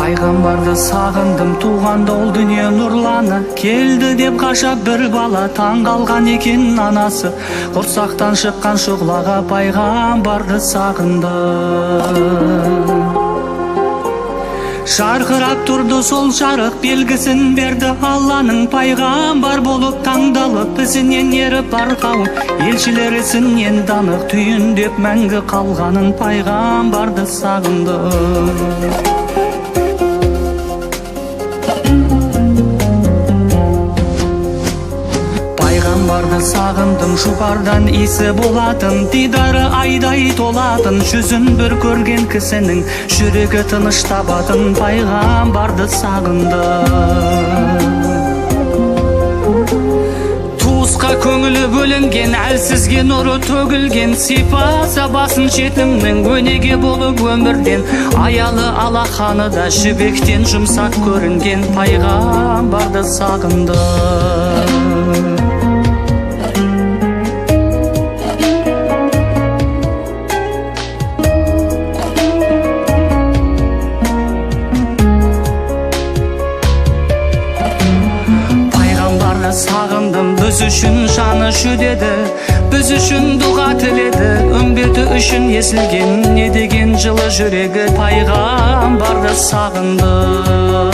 Пайғамбарды сағындым, туғанда ол дүние нұрланы. Келді деп ғажап бір бала, таң қалған екен анасы. Құрсақтан шыққан шұғлаға пайғамбарды сағындым. Жарқырап тұрды сол жарық, белгісін берді Алланың. Пайғамбар болып таңдалып, ізінен еріп бар қауым. Елшілер ісінен данық, түйіндеп мәңгі қалғанын пайғамбарды сағындым. Пайғамбарды сағындым, жұпардан иісі болатын, дидары айдай толатын, жүзін бір көрген кісінің жүрегі тыныш табатын пайғамбарды сағындым. Туысқа көңілі бөлінген, әлсізге нұры төгілген, сипаса басын жетімнің өнеге болып өмірден, аялы алақаны да жібектен жұмсақ көрінген пайғамбарды сағындым. Сағындым, біз үшін жаны жүдеді, біз үшін дұға тіледі, үмбеті үшін есілген, не деген жылы жүрегі пайғамбарды сағындым.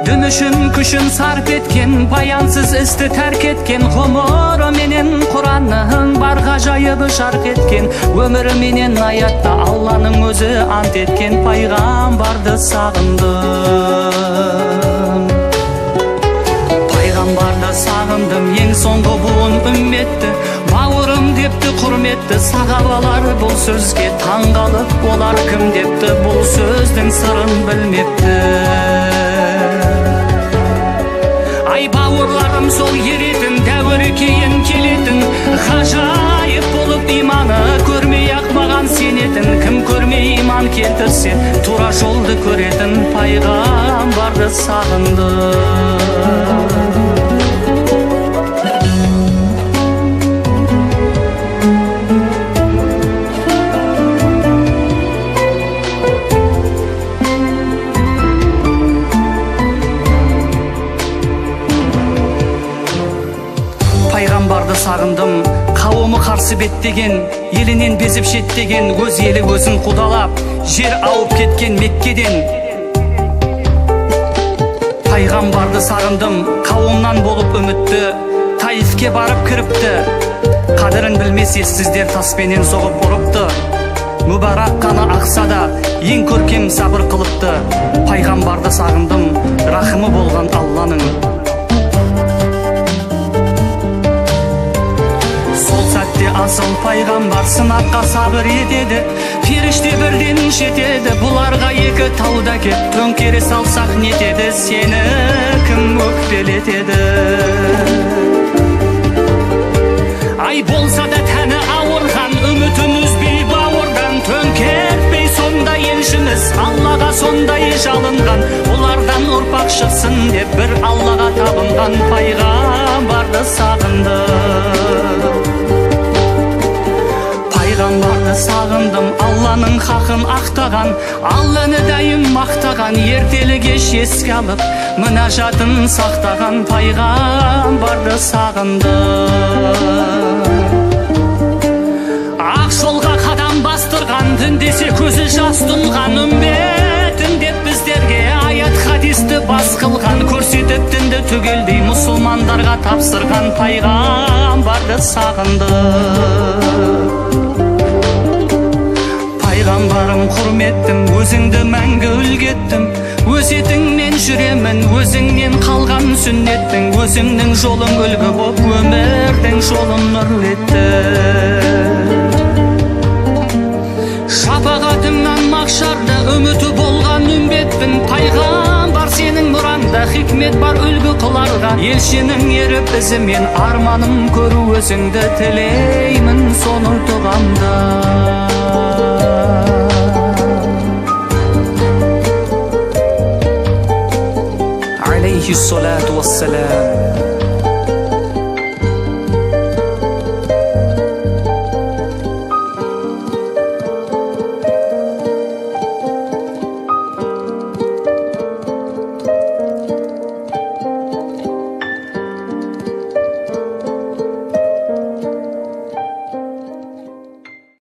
Дін үшін күшін сарп еткен, баянсыз істі тәрк еткен, ғұмырыменен Құранның бар ғажайыбы жарқ еткен, өміріменен аятта Алланың өзі ант еткен пайғамбарды сағындым. Пайғамбарды сағындым, ең соңғы буын үмметті, бауырым депті құрметті сахабалар бұл сөзге таңғалып, олар кім депті, бұл сөздің сырын білмепті. Ай бауырларым, сол еретін дәуірі кейін келетін, ғажайып болып иманы көрмей ақ маған сенетін, кім көрмей иман келтірсе тура жолды көретін пайғамбарды сағындым. Пайғамбарды сағындым, қауымы қарсы беттеген, елінен безіп шеттеген, өз елі өзін қудалап, жер ауып кеткен Меккеден. Пайғамбарды сағындым, қауымнан болып үмітті, Таифке барып кіріпті, қадірін білмес ессіздер таспенен соғып ұрыпты. Мүбарак қаны ақса да, ең көркем сабыр қылыпты. Пайғамбарды сағындым, рахымы болған Алланың. Асыл пайғамбар сынаққа сабыр етеді, періште бірден жетеді, бұларға екі тауда кеп төңкере салсақ нетеді, сені кім өкпелетеді? Ай болса да тәні ауырған, үмітін үзбей бауырдан, төңкертпей сондай елшіміз, Аллаға сондай жалынған, олардан ұрпақ шықсын деп бір Аллаға табынған пайғамбарды сағындым. Пайғамбарды сағындым, Алланың хақын ақтаған, Алланы дайым мақтаған, ертелі кеш еске алып, мінажатын сақтаған пайғамбарды сағындым. Ақ жолға қадам бастырған, дін десе көзі жас тұнған, үмбетін деп біздерге аят хадисті бас қылған, көрсетіп дінді түгелдей мұсылмандарға тапсырған пайғамбарды сағындым. Пайғамбарым құрметтім, өзіңді мәңгі үлгеттім, өсиетіңмен жүремін, өзіңнен қалған сүннеттің, өзіңнің жолың үлгі боп өмірдің жолын нұрлы етті. Шапағатыңнан мақшарда үміті болған үмбетпін, пайғамбар сенің мұраңда хикмет бар үлгі қыларға, елшінің еріп ізімен арманым көру өзіңді тілеймін соны дұғамда. Алейхиссалату вассалам.